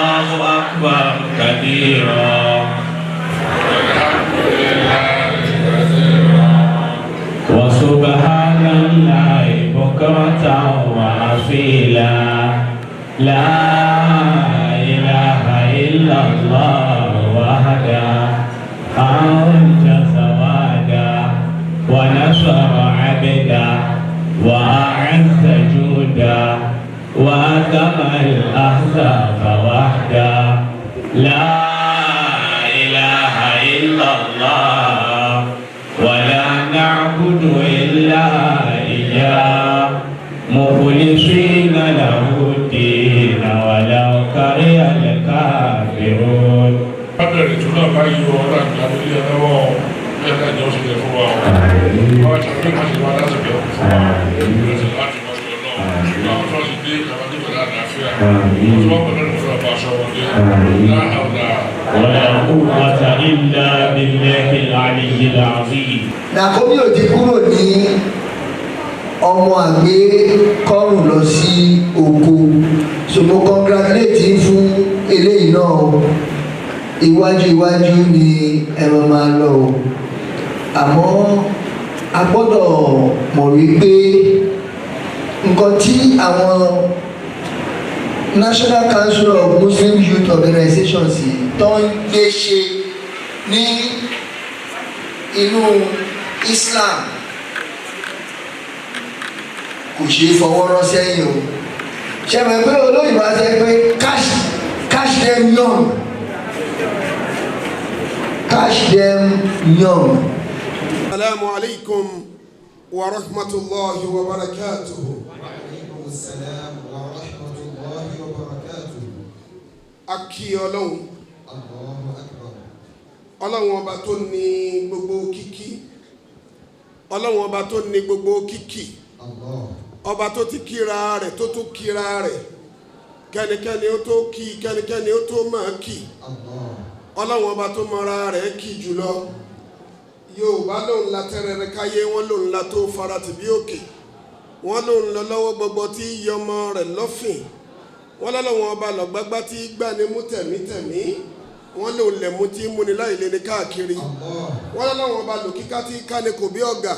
الله أكبر كبيرا. والحمد لله كثيرا. وسبحان الله بكرة وأصيلا. لا إله إلا الله وحده أنجز وعده ونصر عبده وأعز جنده وهزم الأحزاب وحده. لا إله إلا الله ولا نعبد إلا إياه مخلصين له الدين ولو كره الكافرون. Bábẹ̀rẹ̀ tó náà bá yí ọ láti àbílẹ̀ ẹlọ́wọ́ bẹ́ẹ̀ náà ni ó ṣe lè fún wa ọ. Wọ́n ti rí ìpàdé wa láti bẹ̀rẹ̀ fún wa. Ìrẹsì láti wọ́n ṣe lọ. Ṣùgbọ́n àwọn tó ti dé ìjọba dé pẹ̀lú àlàáfíà. Wọ́n ti wọ́n pẹ̀lú ìfọ̀rọ̀ bá aṣọ wọn dé. لا حول ولا قوة إلا بالله العلي العظيم. Nàkómi ò ti kúrò ní ọmọ àgbé kọrùn lọ sí oko, so mo congratulate yín fún eléyìí náà o. Iwájú iwájú ni ẹ máa lọ o, àmọ́ a gbọ́dọ̀ mọ̀ wípé nǹkan tí àwọn National Council of Muslim Youth Organizations yìí tó ń gbé ṣe ní inú Islam kò ṣeé fọwọ́ rọ́ sẹ́yìn o. Ṣe mọ̀ pé olóyìnbó á sọ pé catch them young, catch them young. السلام عليكم ورحمة الله وبركاته. وعليكم السلام ورحمة الله وبركاته. A kí Ọlọ́run. الله أكبر. Ọlọ́run ọba tó ní gbogbo kíkí, Ọlọ́run ọba tó ní gbogbo kíkí, الله. ọba tó ti kíra rẹ̀, tó tún kíra rẹ̀ kẹ́nikẹ́ni ó tó kí, kẹ́nikẹ́ni ó tó máa kí. الله. Ọlọ́run ọba tó mọra rẹ̀ kí jùlọ. Yorùbá lòun la tẹ́rẹ̀rẹ̀ káyé, wọn lòun la tó fara tìbí òkè, wọn lòun lọ lọ́wọ́ gbogbo tí yọmọ rẹ̀ lọ́fìn, wọn lọ́lọ́wọ́n ọba lọ́gbágbá tí gbani mú tẹ̀mítẹ̀mí, wọn lòun lẹ̀ mú tí múni láì lé ní káàkiri. الله. Wọn lọ́lọ́wọ́n ọba lòkíká tí kání kò bí ọ̀gà,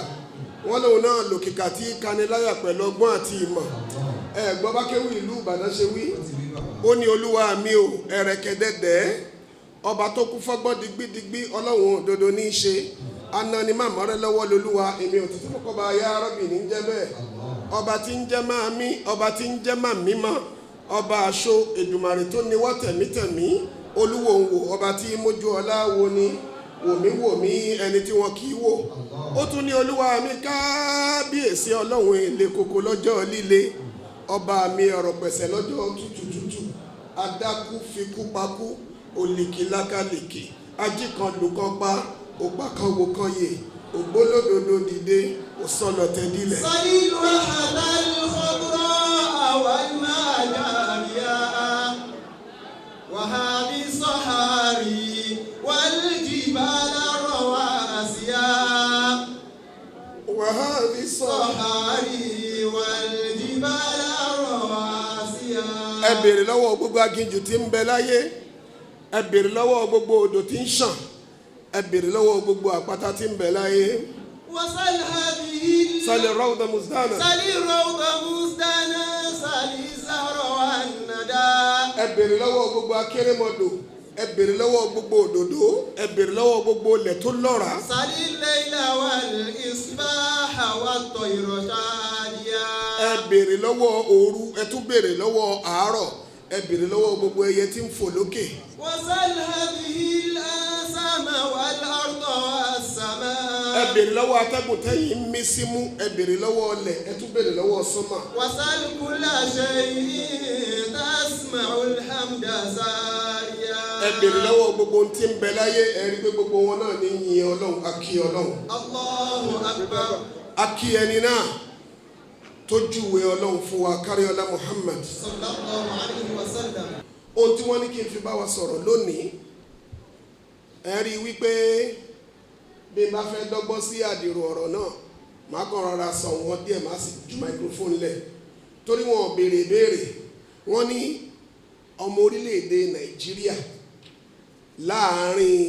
wọn lòun náà lòkìkà tí kání láyà pẹ̀lú ọgbọ́n àti ìmọ̀. Ẹ gbọ́ bá kéwì ìlú Ìbàdàn ṣe wí, ó ní Olúwa mi ò ẹ̀rẹ̀kẹ̀dẹ̀dẹ̀, ọba tó kú fọ́gbọ́n digbidigbi, Ọlọ́run òdodo ní í ṣe anani má mọ́rẹ́ lọ́wọ́ lolúwa. Èmi ò títí kọ́kọ́ bá yá rọ́bì ní jẹ́ bẹ́ẹ̀. Ọba tí ń jẹ́ máa mí, ọba tí ń jẹ́ máa mímọ́, ọba àṣọ Èdùmàrè tó ní wá tẹ̀mítẹ̀mí, olúwo ń wò, ọba tí mójú ọlá wo ni wòmí wòmí ẹni tí wọn kì í wò. Ó tún ní Olúwa mi kábíyèsí, Ọlọ́run èlé koko lọ́jọ́ líle, ọba mi ọ̀rọ̀ pẹ̀sẹ̀ lọ́jọ́ tútù tútù, adákú fikú pakú, òlìkì lákàlìkì, ajíkan lùkọ́ pa, òpá kan wò kan yè, ògbólódodo dìde, òsọlọ tẹdílẹ̀. سل الواحة الخضراء والماء جاريا وهذه الصحاري والجبال الرواسيا. وهذه sọ. الصحاري والجبال الرواسيا. Ẹ béèrè lọ́wọ́ gbogbo aginjù tí ń bẹ láyé, ẹ béèrè lọ́wọ́ gbogbo odò tí ń ṣàn, ẹ béèrè lọ́wọ́ gbogbo àpáta tí ń bẹ láyé. وسل هذه سل الروض مزدانا. سل الروض مزدانا، سل الزهر والندى. Ẹ béèrè lọ́wọ́ gbogbo akérèmọdò, ẹ béèrè lọ́wọ́ gbogbo òdòdó, ẹ béèrè lọ́wọ́ gbogbo ilẹ̀ tó lọ́ràá. سل الليل والإصباح والطير شاديا. Ẹ béèrè lọ́wọ́ òru, ẹ tún béèrè lọ́wọ́ àárọ̀, ẹ béèrè lọ́wọ́ gbogbo ẹyẹ tí ń fò lókè. وسل هذه الأنسام والأرض والسماء. Ẹ béèrè lọ́wọ́ atẹ́gùn tẹ́yìn ń mí símú, ẹ béèrè lọ́wọ́ ọlẹ̀, ẹ tún béèrè lọ́wọ́ sánmà. وسل كل شيء تسمع الحمد ساريا. Ẹ béèrè lọ́wọ́ gbogbo ohun tí ń bẹ láyé, ẹ rí pé gbogbo wọn náà ní yin Ọlọ́run. A kí Ọlọ́run. الله أكبر. A kí ẹni náà tó júwe Ọlọ́run fún wa, Káríọlá Muhammad. صلى الله عليه وسلم. Ohun tí wọ́n ní kí n fi bá wa sọ̀rọ̀ lónìí, ẹ rí i wípé bí n bá fẹ́ dọ́gbọ́n sí àdìrò ọ̀rọ̀ náà, màá kàn rọra sọ wọn díẹ̀, màá sì ju microphone lẹ̀, torí wọn ò béèrè béèrè. Wọ́n ní Ọmọ orílẹ̀-èdè Nàìjíríà láàárín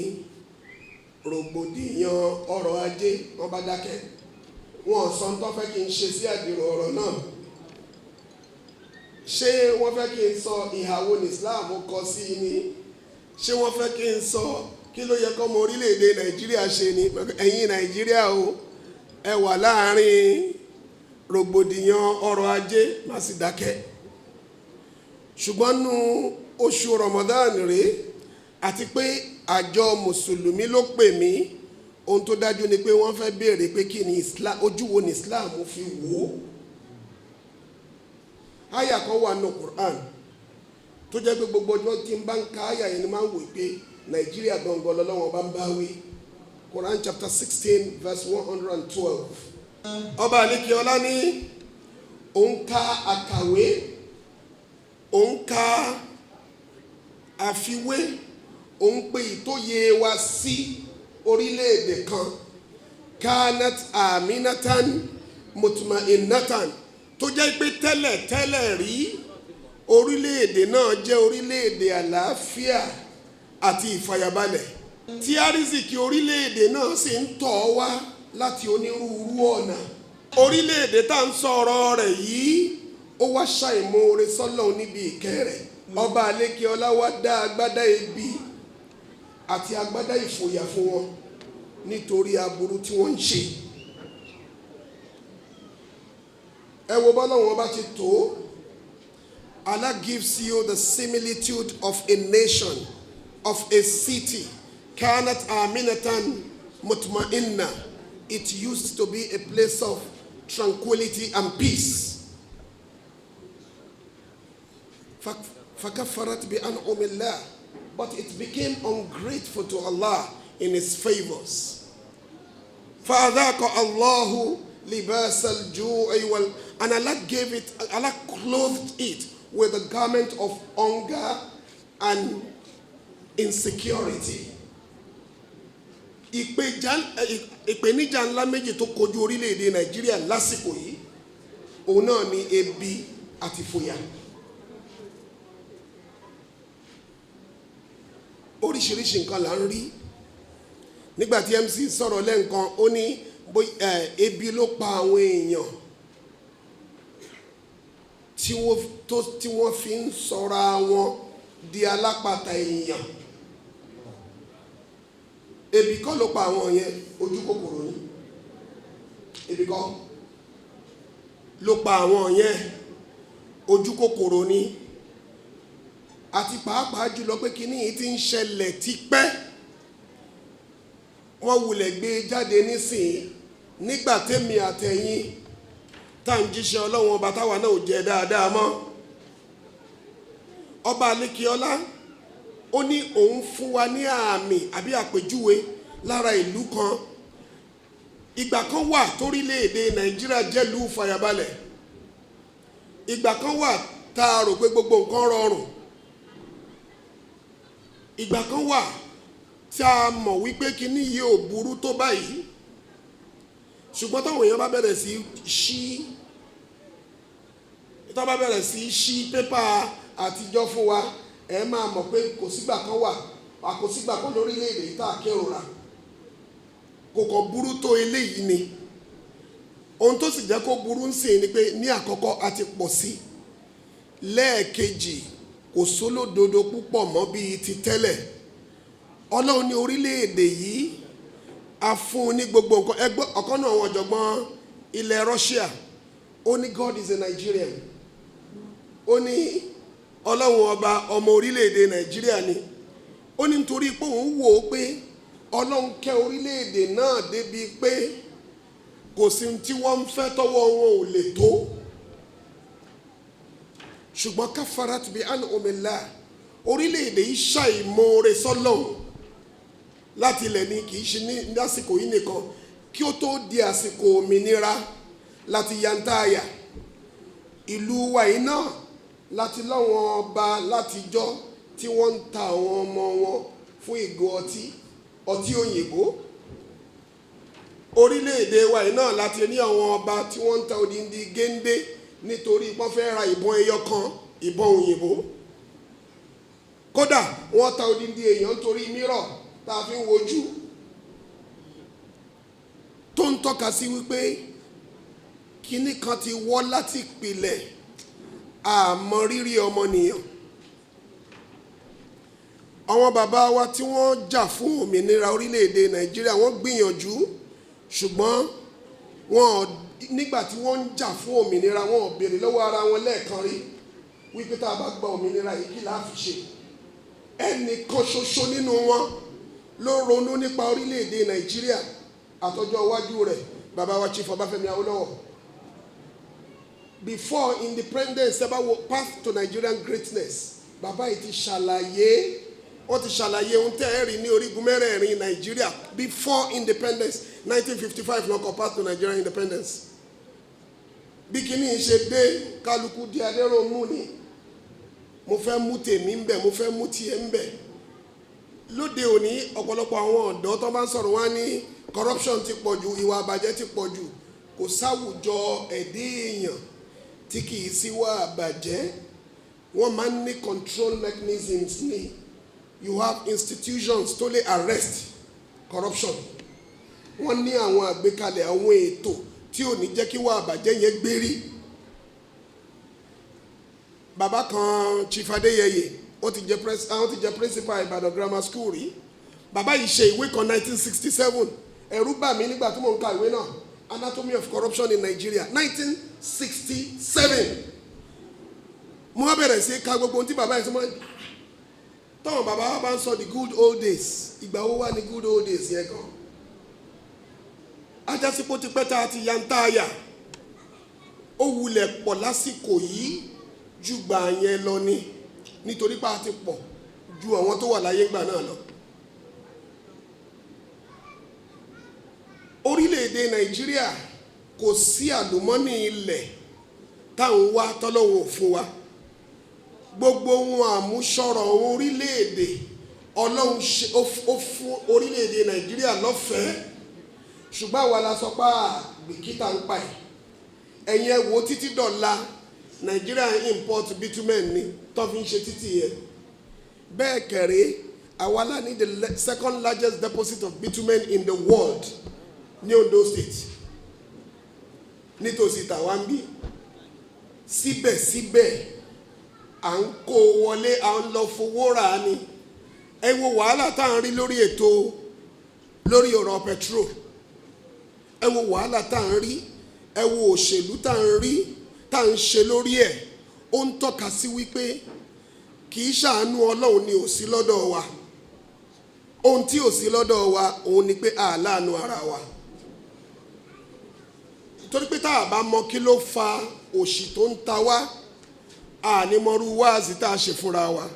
rògbòdìyàn ọrọ̀ ajé, wọ́n bá dákẹ́, wọn sọ ń tó fẹ́ kí n ṣe sí àdìrò ọ̀rọ̀ náà. Ṣé wọ́n fẹ́ kí n sọ ìhà wo ní Islam kọ sí ni? Ṣé wọ́n fẹ́ kí n sọ kí ló yẹ kọ́mọ orílẹ̀-èdè Nàìjíríà ṣe ni? Ẹ̀yin Nàìjíríà o, ẹ wà láàárín rògbòdìyàn ọrọ̀ ajé, má sì dákẹ́. Ṣùgbọ́n nu oṣù Ramadan rèé, àti pé àjọ mùsùlùmí ló pè mí, ohun tó dájú ni pé wọ́n fẹ́ béèrè pé kí ni Islam, ojú wo ni Islam fi wò ó. Àyà kan wà nù Quran tó jẹ́ pé gbogbo ọjọ́ tí n bá ń ka àyà yẹn ni máa ń wò pé Nàìjíríà gangan lọ́wọ́ bá ń bá wí. Quran chapter 16 verse 112. Ọba àlekíọ́lá ní òun ka àkàwé, òun ka àfiwé, òun pé ìtóye wa sí orílẹ̀-èdè kan, كانت آمنة مطمئنة, tó jẹ́ pé tẹ́lẹ̀ tẹ́lẹ̀ rí, orílẹ̀-èdè náà jẹ́ orílẹ̀-èdè àlàáfíà àti ìfàyàbalẹ̀, tí àrísìkí orílẹ̀-èdè náà sì ń tọ̀ wá láti onírúurú ọ̀nà. Orílẹ̀-èdè tá à ń sọ̀rọ̀ rẹ̀ yìí, ó wá ṣàìmoore sọ́lọ́run níbi ìkẹ́ rẹ̀. Ọba àlékè ọlá wá dá agbádá ebi àti agbádá ìfòyà fún wọn nítorí aburú tí wọ́n ń ṣe. Ẹ wo bọ́lọ́run ọba ti tó. Allah gives you the similitude of a nation, of a city. كانت آمنة مطمئنة. It used to be a place of tranquility and peace. فكفرت بأنعم الله. But it became ungrateful to Allah in His favors. فأذاق الله لباس الجوع وال and Allah gave it, Allah clothed it with a garment of hunger and insecurity. Ìpèníjà ńlá méjì tó kojú orílẹ̀-èdè Nàìjíríà lásìkò yìí, òun náà ni ebi àti fòyà. Oríṣiríṣi nǹkan là ń rí. Nígbà tí MC sọ̀rọ̀ lẹ́ǹkan, ó ní ebi ló pa àwọn èèyàn tí wọ́n fi ń sọra wọn di alápatà èèyàn. Ebi kọ́ ló pa àwọn yẹn, ojú kòkòrò ni. Ebi kọ́ ló pa àwọn yẹn, ojú kòkòrò ni. Àti pàápàá jùlọ pé kíní yìí ti ń ṣẹlẹ̀ tipẹ́, wọ́n wulẹ̀ gbé e jáde nísìnyí nígbà tẹ́mi àtẹ̀yìn tá à ń jíṣẹ́ Ọlọ́run ọba, táwa náà ò jẹ́ dáadáa mọ́. Ọba Alékiọlá ó ní òun fún wa ní àmì àbí àpèjúwe lára ìlú kan. Ìgbà kan wà torílẹ̀-èdè Nàìjíríà jẹ́lú fàyàbalẹ̀. Ìgbà kan wà tá a rò pé gbogbo nǹkan rọrùn. Ìgbà kan wà tí a mọ̀ wípé kíní yìí ò burú tó báyìí. Ṣùgbọ́n táwọn èèyàn bá bẹ̀rẹ̀ sí ṣí tó bá bẹ̀rẹ̀ sí ṣí pépà àtijọ́ fún wa, ẹ máa mọ̀ pé kò sígbà kan wà, kò sígbà kan lórílẹ̀‐èdè yìí tá a kérora kò kàn burú tó eléyìí ni. Ohun tó sì jẹ́ kó burú ń sìn ni pé, ní àkọ́kọ́, a ti pọ̀ sí. Lẹ́ẹ̀kejì, kò sólódodo púpọ̀ mọ́ bíi ti tẹ́lẹ̀. Ọlọ́run ní orílẹ̀-èdè yìí, a fún un ní gbogbo nǹkan. Ẹgbẹ́ ọ̀kan náà, àwọn ọ̀jọ̀gbọ́n ilẹ̀ Russia, ó ní God is a Nigerian. Ó ní Ọlọ́run ọba, ọmọ orílẹ̀-èdè Nàìjíríà ni. Ó ní nítorí pé òun wò ó pé Ọlọ́run kẹ́ orílẹ̀-èdè náà débi pé kò sí tí wọ́n ń fẹ́ tọ́wọ́ wọn ò lè tó. Ṣùgbọ́n كفرت بأنعم الله, orílẹ̀-èdè yìí ṣàìmoore sọ́lọ́hun láti ilẹ̀ ni, kì í ṣe ní lásìkò yìí nìkan. Kí ó tó di àsìkò òmìnira láti yantáyà ìlú wa yìí náà, láti láwọn ọba látijọ́ tí wọ́n ń ta àwọn ọmọ wọn fún ìgò ọtí, ọtí òyìnbó. Orílẹ̀-èdè wa yìí náà láti ní àwọn ọba tí wọ́n ń ta odindi géńdé nítorí wọ́n fẹ́ ra ìbọn ẹyọ kan, ìbọn òyìnbó. Kódà wọ́n ta odindi èèyàn nítorí mirror tá a fi ń wojú, tó ń tọ́ka sí wípé kinní kan ti wọ́ láti ìpìlẹ̀, àmọ́ rírì ọmọnìyàn. Àwọn bàbá wa tí wọ́n jà fún òmìnira orílẹ̀-èdè Nàìjíríà, wọ́n gbìyànjú, ṣùgbọ́n wọn nígbà tí wọ́n ń jà fún òmìnira, wọn ò béèrè lọ́wọ́ ara wọn lẹ́ẹ̀kan rí wípé tá a bá gba òmìnira yìí, kí la fi ṣe? Ẹnìkan ṣoṣo nínú wọn ló ronú nípa orílẹ̀-èdè Nàìjíríà àtọjọ́ iwájú rẹ̀, bàbá wa Chief Ọbáfẹ́mi Awólọ́wọ̀. Before independence, ẹ bá wo Path to Nigerian Greatness, bàbá yìí ti ṣàlàyé, wọ́n ti ṣàlàyé ohun tẹ́ ẹ rí ní orígun mẹ́rẹ̀ẹ̀rin Nàìjíríà before independence. 1955 ló kọ Path to Nigerian Independence. Bí kíní ṣe dé, kálukú di adéròmù ni mo fẹ́ mú tèmi ń bẹ̀, mo fẹ́ mú tiẹ̀ ń bẹ̀. Lóde òní, ọ̀pọ̀lọpọ̀ àwọn ọ̀dọ́ tó bá ń sọ̀rọ̀, wá ní corruption ti pọ̀ jù, ìwà àbàjẹ́ ti pọ̀ jù. Kò sáwùjọ ẹ̀dẹ́ èèyàn tí kì í sí wà àbàjẹ́. Wọ́n máa ń ní control mechanisms ní. You have institutions tó lè arrest corruption. Wọ́n ní àwọn àgbékalẹ̀, àwọn ètò tí ò ní jẹ́ kí wà àbàjẹ́ yẹn gbérí. Bàbá kan, Chief Adéyẹyè, ó ti jẹ pres àwọn ti jẹ principal Ìbàdàn Grammar School rí. Bàbá yìí ṣe ìwé kan 1967. Ẹ̀rù bà mí nígbà tí mò ń ka ìwé náà, Anatomy of Corruption in Nigeria, 1967. Mo wá bẹ̀rẹ̀ sí ka gbogbo ohun tí bàbá yìí sọ mọ́. Tọ́wọ́n bàbá wa bá ń sọ the good old days, ìgbà wo wà ní good old days yẹn gan? Ajásípò ti pẹ́ tá a ti ya ń táyà. Ó wulẹ̀ pọ̀ lásìkò yìí ju gbà yẹn lọ ni, nítorí pé a ti pọ̀ ju àwọn tó wà láyé ńgbà náà lọ. Orílẹ̀-èdè Nàìjíríà, kò sí àlùmọ́nì ilẹ̀ táwọn wá tọ́lọ́hun ò fún wa. Gbogbo ohun àmúṣọrọ̀ orílẹ̀-èdè, Ọlọ́run ṣe ó fún orílẹ̀-èdè Nàìjíríà lọ́fẹ̀ẹ́, ṣùgbọ́n àwa la sọ pé àgbìkítà ń pa ẹ̀. Ẹ̀yin ẹ wo, títí dọ̀la, Nàìjíríà import bitumen ni tó fi ń ṣe títì yẹn. Bẹ́ẹ̀ kẹ̀rẹ́, àwa la ní the second largest deposit of bitumen in the world ní Ondo State, nítòsí tàwa ń bí. Síbẹ̀síbẹ̀, à ń kó wọlé, à ń lọ fowó rà á ni. Ẹ wo wàhálà tá à ń rí lórí ètò, lórí ọ̀rọ̀ petrol. Ẹ wo wàhálà tá à ń rí, ẹ wo òṣèlú tá à ń rí, tá à ń ṣe lórí ẹ̀. Ó ń tọ́ka sí wípé kì í ṣàánú Ọlọ́run ni ò sí lọ́dọ̀ wa. Ohun tí ò sí lọ́dọ̀ wa òun ni pé àláàánú ara wa, torí pé tá a bá mọ kí ló fa òṣì tó ń ta wá, ànímọ̀rú wáàzì tá a ṣe fúnra wa.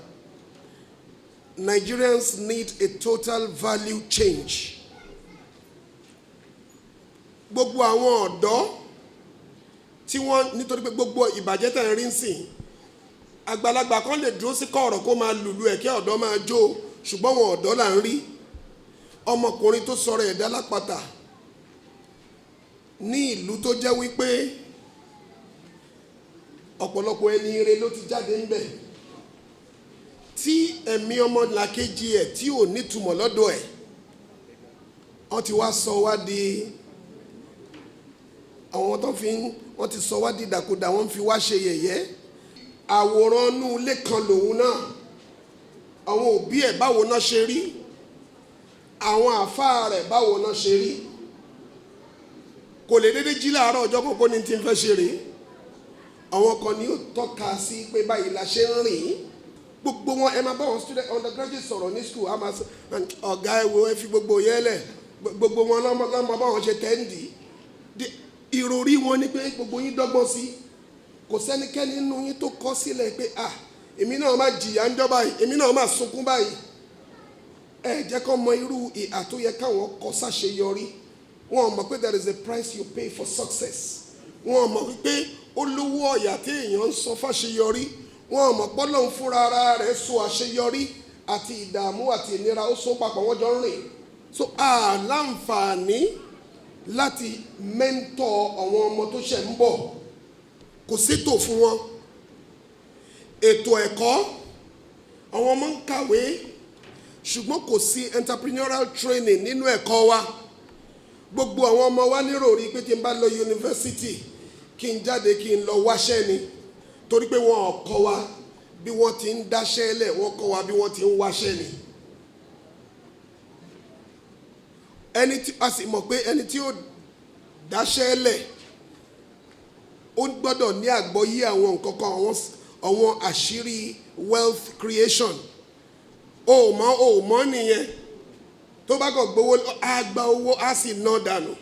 Nigerians need a total value change. Gbogbo àwọn ọ̀dọ́ tí wọ́n, nítorí pé gbogbo ìbàjẹ́ tẹ̀ ń rí ń sìn, àgbàlagbà kan lè dúró sí kọ̀ọ̀rọ̀ kó máa lùlù ẹ̀ kí ọ̀dọ́ máa jó, ṣùgbọ́n àwọn ọ̀dọ́ là ń rí. Ọmọkùnrin tó sọ̀rọ̀ ẹ̀dá lápáta ní ìlú tó jẹ́ wípé ọ̀pọ̀lọpọ̀ ẹni ire ló ti jáde ńbẹ̀, tí ẹ̀mí ọmọlàkejì ẹ̀ tí ò nítumọ̀ lọ́dọ̀ ẹ̀, wọ́n ti wá sọ wá di àwọn tó fi ń, wọ́n ti sọ wá di dàkúdà, wọ́n fi wá ṣe yẹ̀yẹ́. Àwòrán inú ilé kan lòun náà, àwọn òbí ẹ̀ báwo náà ṣe rí, àwọn àáfàá rẹ̀ báwo náà ṣe rí. Kò lè dédé jí láàárọ̀ ọjọ́ kan kó ní tí ń fẹ́ ṣe rèé. Àwọn kan ní ó tọ́ka sí pé báyìí la ṣe ń rìn. Gbogbo wọn, ẹ máa bá wọn student undergraduate sọ̀rọ̀ ní school, a máa sọ, "Ọ̀gá, ẹ wo, ẹ fi gbogbo yẹn lẹ̀." Gbogbo wọn lọ́mọ báwọn ṣe tẹ́ǹdì. Ìròrí wọn ni pé gbogbo yín dọ́gbọ́n sí, kò sẹ́nikẹ́ni nínú yín tó kọ́ sílẹ̀ pé, "Ah, èmi náà máa jìyà ń jọ́ báyìí, èmi náà máa sunkún báyìí." Ẹ jẹ́ kó mọ irú ìhà tó yẹ káwọn kọ sáṣeyọrí. Wọn mọ̀ pé there is a price you pay for success. Wọn mọ̀ wípé ó lówó ọ̀yà tí èèyàn ń sọ fáṣeyọrí. Wọn mọ̀ pọ́lọ́hún fúnra ara rẹ̀ so àṣeyọrí àti ìdààmú àti ìnira, ó so papọ̀, wọ́n jọ ń rìn. So a láǹfààní láti mentor àwọn ọmọ tó ṣẹ̀ ń bọ̀. Kò sétò fún wọn. Ètò ẹ̀kọ́, Àwọn ọmọ ń kàwé, ṣùgbọ́n kò sí entrepreneurial training nínú ẹ̀kọ́ wa. Gbogbo àwọn ọmọ wa nírò rí pé tí n bá lọ yunifásitì, kí n jáde, kí n lọ wáṣẹ́ ni, torí pé wọn ò kọ́ wa bí wọ́n ti ń dáṣẹ́ lẹ̀, wọ́n kọ́ wa bí wọ́n ti ń wáṣẹ́ ni. Ẹni tí a sì mọ̀ pé ẹni tí ó dáṣẹ́ lẹ̀, ó gbọ́dọ̀ ní àgbọ́yé àwọn nǹkan kan, àwọn àṣírí wealth creation. O mọ̀, o mọ̀ nìyẹn. Tó bá kàn gbowó, á gba owó, á sì ná dànù,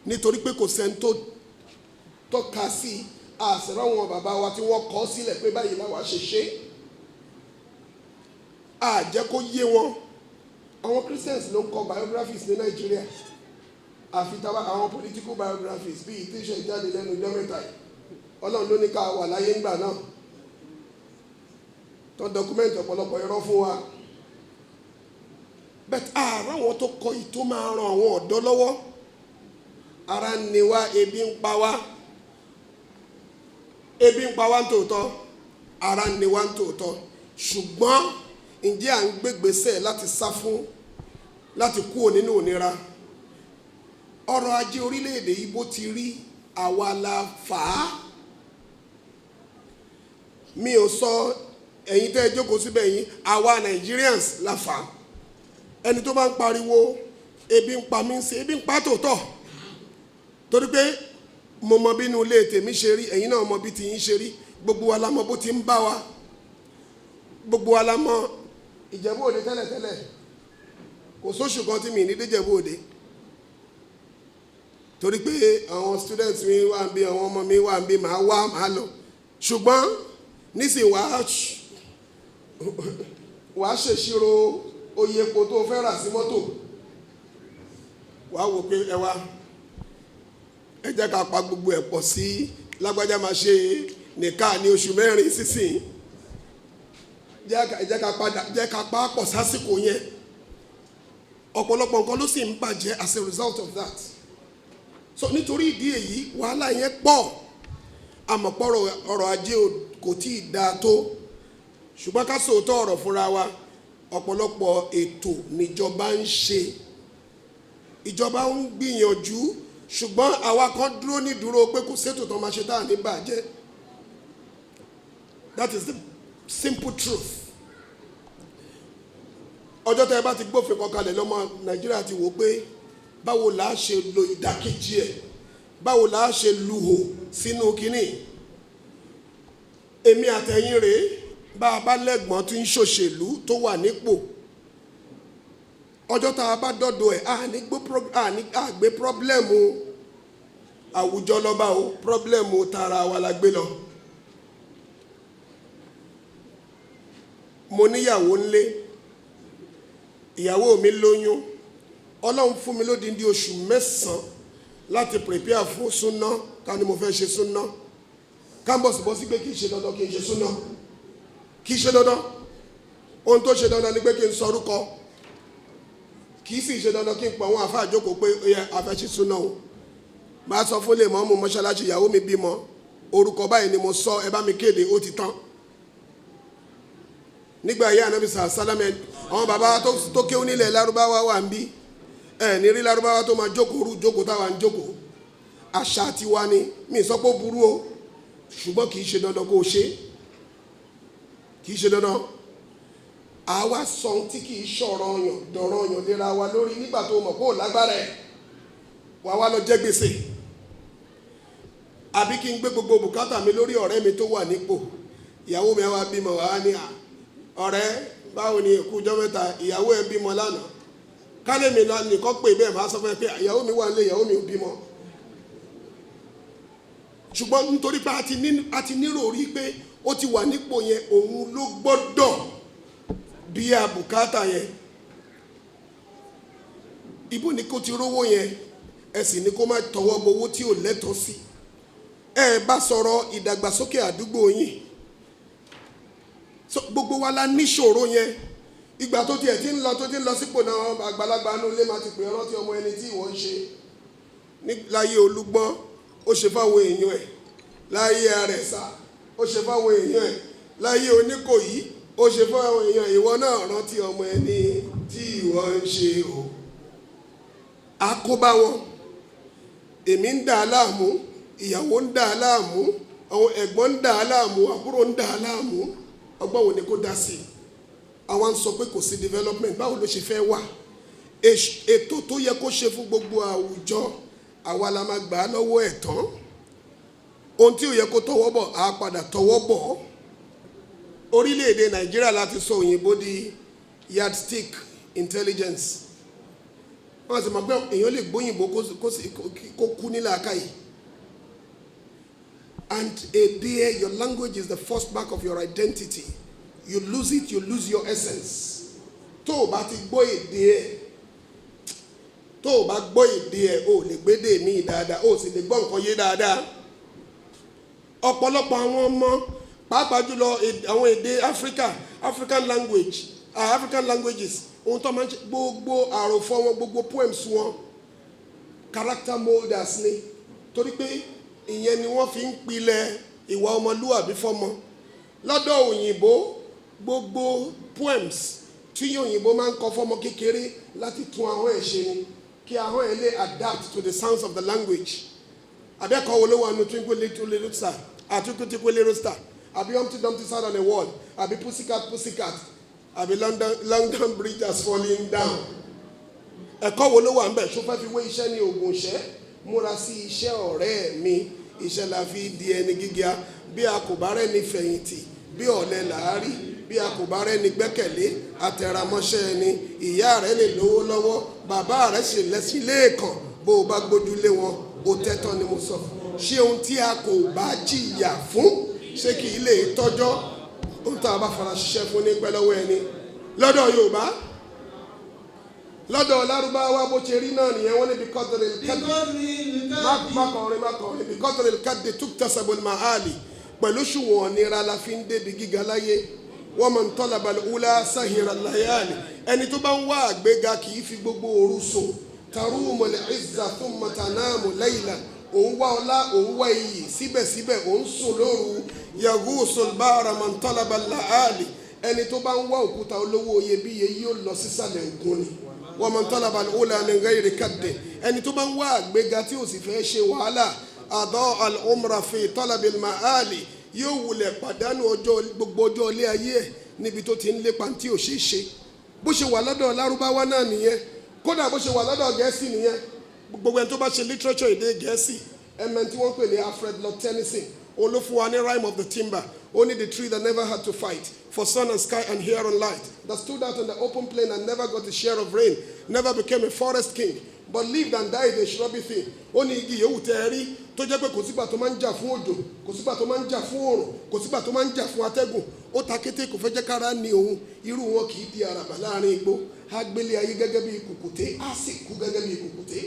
nítorí pé kò sẹ́ni tó tọ́ka sí àṣírò àwọn bàbá wa tí wọ́n kọ́ sílẹ̀ pé báyìí làwa ṣe ṣe. Á jẹ́ kó yé wọn. Àwọn Christians ló ń kọ biographies ní Nàìjíríà, àfi táwa àwọn political biographies bíi tíṣe jáde lẹ́nu ọjọ́ mẹ́ta yìí. Ọlọ́run ló ní ká wà láyé ńgbà náà tó document ọ̀pọ̀lọpọ̀ irọ́ fún wa, but ààrẹ àwọn tó kọ yìí tó máa ran àwọn ọ̀dọ́ lọ́wọ́. Ara ń ni wá, ebi ń pa wá, ebi ń pa wá ń tòótọ́, ara ń ni wá ń tòótọ́, ṣùgbọ́n ǹjẹ́ à ń gbégbèsè láti sá fún, láti kúrò nínú ìnira? Ọrọ̀ ajé orílẹ̀-èdè yìí, bó ti rí, àwa la fà á. Mi ò sọ ẹ̀yin tẹ́ ẹ jókòó síbẹ̀ yín, àwa Nigerians la fà á. Ẹni tó bá ń pariwo ebi ń pa mí ń ṣe, ebi ń pa tòótọ́, torí pé mo mọ bí inú ilé tèmi ṣe rí, ẹ̀yin náà mọ bí tiyín ṣe rí. Gbogbo wa la mọ bó ti ń bá wa, gbogbo wa la mọ. Ìjẹ̀bú Òde tẹ́lẹ̀tẹ́lẹ̀, kò sóṣù kan tí mi ní dé Ìjẹ̀bú Òde, torí pé àwọn students mi wà ń bí, àwọn ọmọ mi wà ń bí, màá wá, màá lọ. Ṣùgbọ́n nísìnyí, wàá ṣèṣirò oye epo tó fẹ́ rà sí mọ́tò, wàá wò pé ẹ wá, ẹ jẹ́ ká pa gbogbo ẹ̀ pọ̀ sí. Lágbájá máa ṣe nìka ní oṣù 4 sísìn, jẹ́ ká padà, jẹ́ ká pa á pọ̀ sásìkò yẹn. Ọ̀pọ̀lọpọ̀ nǹkan ló sì ń bàjẹ́ as a result of that. So nítorí ìdí èyí, wàhálà yẹn pọ̀. Àmọ̀pọ̀rọ̀ ọrọ̀ ajé kò tí ì dáa tó, ṣùgbọ́n ká sòótọ́ ọ̀rọ̀ fúnra wa, ọ̀pọ̀lọpọ̀ ètò níjọba ń ṣe, ìjọba ń gbìyànjú, ṣùgbọ́n àwa kan dúró ní dúró pé kò sétò tó máa ṣe tá à ní bàjẹ́. That is the simple truth. Ọjọ́ tẹ́ ẹ bá ti gbófin kan kalẹ̀, lọ́mọ Nàìjíríà ti wò pé báwo là á ṣe lo ìdákejì ẹ̀, báwo là á ṣe luhò sínú kínní. Èmi àtẹ̀yìn rèé, bá a bá lẹ́gbọ̀n tí ń ṣòṣèlú tó wà nípò, ọjọ́ tá a bá dọ́dọ̀ ẹ̀, a ní àgbé problem àwùjọ lọ́ba o, problem tara wa la gbé lọ. Mo níyàwó ńlé, ìyàwó mi lóyún. Ọlọ́run fún mi lódindi oṣù 9 láti prepare fún súná. Ká ní mo fẹ́ ṣe súná, kámbọ̀sì bọ́ sí pé kì í ṣe dandan kì í ṣe súná, kì í ṣe dandan. Ohun tó ṣe dandan ni pé kí n sọ orúkọ. Kì í sì ṣe dandan kí n pọ̀ àwọn àfáà jókòó pé ó yẹ a fẹ́ ṣe súná o. Máa sọ fún lè mọ́ mu mọ́ṣáláṣí, ìyàwó mi bímọ, orúkọ báyìí ni mo sọ, ẹ bá mi kéde, ó ti tán. Nígbà yìí, Ànábì sàlámẹ, àwọn bàbá tó kéwú nílẹ̀ Lárúbáwá wà ń bí. Ẹ ní rí Lárúbáwá tó máa jókòó rú jókòó táwa ń jókòó. Àṣà tiwa ni. Mi sọ pé ó burú o, ṣùgbọ́n kì í ṣe dandan kó o ṣe, kì í ṣe dandan. Àwa sọ ohun tí kì í ṣọ̀rọ̀ ọyàn dọ̀rọ̀ ọyàn lera wa lórí. Nígbà tó mọ̀ kó o lágbára ẹ̀, wà wá lọ jẹ́ gbèsè, àbí kí n gbé gbogbo bùkátà mi lórí ọ̀rẹ́ mi tó wà nípò. Ìyàwó mi wá bímọ, wá ní à, ọ̀rẹ́, báwo ni? Èkú ọjọ́ mẹ́ta. Ìyàwó ẹ̀ bímọ lánàá. Kálẹ̀ mi nìkan pè bẹ́ẹ̀, máa sọ fún ẹ pé ìyàwó mi wà nílé, ìyàwó mi ò bímọ. Ṣùgbọ́n nítorí pé a ti nírò rí pé ó ti wà nípò yẹn, òun ló gbọ́dọ̀ bí a bùkátà yẹn. Ibo ni kó ti rówó yẹn? Ẹ sì ní kó má tọwọ́ bọ owó tí ò lẹ́tọ̀ọ́ sí. Ẹ bá sọ̀rọ̀ ìdàgbàsókè àdúgbò yín. So gbogbo wa la níṣòro yẹn. Ìgbà tó tiẹ̀ ti ń lọ, tó ti ń lọ sípò náà, àgbàlagbà inú ilé máa ti pè é, rántí ọmọ ẹni tí ìwọ ń ṣe ní láyé. Olúgbọ́n ó ṣe fáwọn èèyàn ẹ̀ láyé, Àrẹ̀sà ó ṣe fáwọn èèyàn ẹ̀ láyé, Oníkòyí. Ó ṣe fún àwọn èèyàn, ìwọ náà rántí ọmọ ẹni tí ìwọ ń ṣe o. Àkóbá wọn, èmi ń dà á láàmú, ìyàwó ń dà á láàmú, àwọn ẹ̀gbọ́n ń dà á láàmú, àbúrò ń dà á láàmú. Ọgbọ́n wo ni kò dá sí i? Àwa ń sọ pé kò sí development. Báwo ló ṣe fẹ́ wà? Ètò tó yẹ kó ṣe fún gbogbo àwùjọ, àwa la máa gbà á lọ́wọ́ ẹ̀ tán. Ohun tí ò yẹ kó tọwọ́ bọ̀, á padà tọwọ́ bọ̀. Orílẹ̀-èdè Nàìjíríà láti sọ òyìnbó di yardstick intelligence. Wọ́n sì mọ̀ pé èèyàn lè gbóyìnbó kó kú ní làákàyè. And èdè, your language is the first mark of your identity. You lose it, you lose your essence. Tó o bá ti gbọ́ èdè ẹ, tó o bá gbọ́ èdè ẹ, o lè gbédè míì dáadáa, o sì lè gbọ́ nǹkan yé dáadáa. Ọ̀pọ̀lọpọ̀ àwọn ọmọ, pàápàá jùlọ àwọn èdè Africa, African language, African languages, ohun tó máa ń ṣe, gbogbo àròfọ wọn, gbogbo poems wọn, character molders ni, torí pé ìyẹn ni wọ́n fi ń pilẹ̀ ìwà ọmọlúwàbí fọ́mọ. Lọ́dọ̀ òyìnbó, gbogbo poems tí òyìnbó máa ń kọ fọ́mọ kékeré, láti tún ahọ́n ẹ̀ ṣe ni, kí ahọ́n ẹ̀ lè adapt to the sounds of the language. Abẹ́kọ̀ọ́ wo ló wà nù Twinkle Little Little Star àti Twinkle Little Star, àbí Humpty Dumpty Sat on a Wall, àbí Pussycat Pussycat, àbí London Bridge Has Fallen Down? Ẹ̀kọ́ wo ló wà ńbẹ̀? Ṣó fẹ́ fi wé iṣẹ́ ní oògùn ìṣẹ́? Múra sí iṣẹ́, ọ̀rẹ́ mi, iṣẹ́ la fi di ẹni gíga. Bí a kò bá rẹ́ni fẹ̀yìntì, bí ọ̀lẹ làárí. Bí a kò bá rẹ́ni gbẹ́kẹ̀lé, àtẹ̀ramọ́ṣẹ́ ẹni. Ìyá rẹ̀ lè lówó lọ́wọ́, bàbá rẹ̀ sì lẹ́sìn lẹ́ẹ̀kan, bó o bá gbójúlé wọn, ó tẹ́tọ́ ni mo sọ. Ṣé ohun tí a kò bá jìyà fún, ṣé kì í lè tọ́jọ́? Ohun tá a bá fara ṣiṣẹ́ fún ní pẹ́ lọ́wọ́ ẹni lọ́dọ̀ Yorùbá, lọ́dọ̀ Lárúbáwá, bó ṣe rí náà nìyẹn. Wọ́n ní بقدر الكد, má kọrin, má kọrin, بقدر الكد تكتسب المعالي. Pẹ̀lú ṣùwọ̀n nira la fi ń débi gíga láyé. ومن طلب العلا سهر الليالي. Ẹni tó bá ń wá àgbéga kì í fi gbogbo òru sùn. تروم العز ثم تنام ليلا. Òun wá ọlá, òun wá iyì, síbẹ̀síbẹ̀ òun sùn lóru. يغوص البحر من طلب اللآلي. Ẹni tó bá ń wá òkúta olówó iyebíye yóò lọ sísàlẹ̀ ògùn ni. ومن طلب العلا من غير كد. Ẹni tó bá ń wá àgbéga tí ò sì fẹ́ ṣe wàhálà, أضاع العمر في طلب المآلي. Yóò wulẹ̀ pàdánù ọjọ́, gbogbo ọjọ́ ilé ayé ẹ̀ níbi tó ti ń lépa tí ò ṣeé ṣe. Bó ṣe wà lọ́dọ̀ Lárúbáwá náà nìyẹn. Kódà, bó ṣe wà lọ́dọ̀ Gẹ̀ẹ́sì nìyẹn. Gbogbo ẹni tó bá ṣe literature èdè Gẹ̀ẹ́sì, ẹmẹ tí wọ́n pè ní Alfred Lord Tennyson, òun ló fún wa ní Rime of the Timber. Only the tree that never had to fight for sun and sky and air and light, that stood out on the open plain and never got a share of rain, never became a forest king, but lived and died a shrubby thing. Ó ní igi yòówù tẹ́ ẹ rí tó jẹ́ pé kò sígbà tó máa ń jà fún òjò, kò sígbà tó máa ń jà fún òòrùn, kò sígbà tó máa ń jà fún atẹ́gùn, ó ta kété, kò fẹ́ jẹ́ kára ní òun, irú wọn kì í di àràbà láàrin igbó. Á gbélé ayé gẹ́gẹ́ bí kùkùté, á sì kú gẹ́gẹ́ bí kùkùté.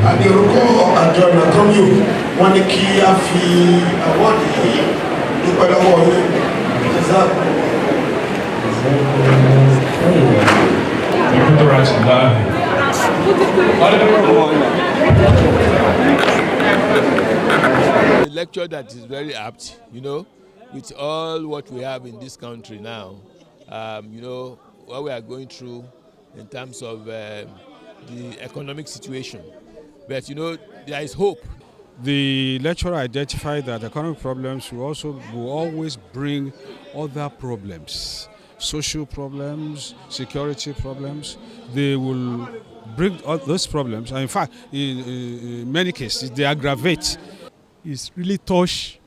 Àní orúkọ àjọ NACOMYO, wọ́n ní kí a fi award yìí dúpẹ́ lọ́wọ́ yín. Jazakumullah. بقدرة الله. A lecture that is very apt with all what we have in this country now, what we are going through in terms of the economic situation. But there is hope. The lecturer identified that economic problems will always bring other problems, social problems, security problems. They will bring all those problems, and in fact, in many cases, they aggravate. Is really touch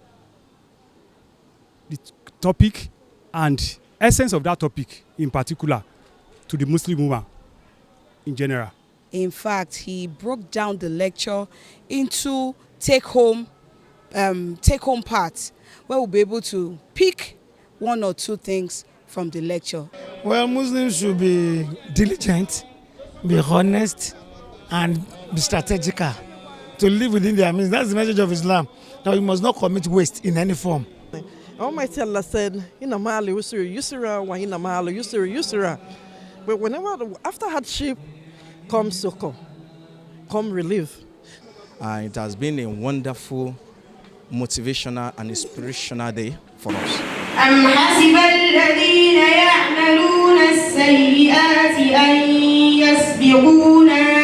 the topic and essence of that topic in particular to the Muslim woman in general. In fact, he broke down the lecture into take home parts where we'll be able to pick one or two things from the lecture. Well, Muslims should be diligent, be honest, and be strategical to live within their means. That's the message of Islam. Now, you must not commit waste in any form. Almighty Allah said, إن مع العسر يسرا وإن مع العسر يسرا. But whenever, after hardship comes succor, come relief. It has been a wonderful, motivational, and inspirational day for us. أم حسب الذين يعملون السيئات أن يسبقونا.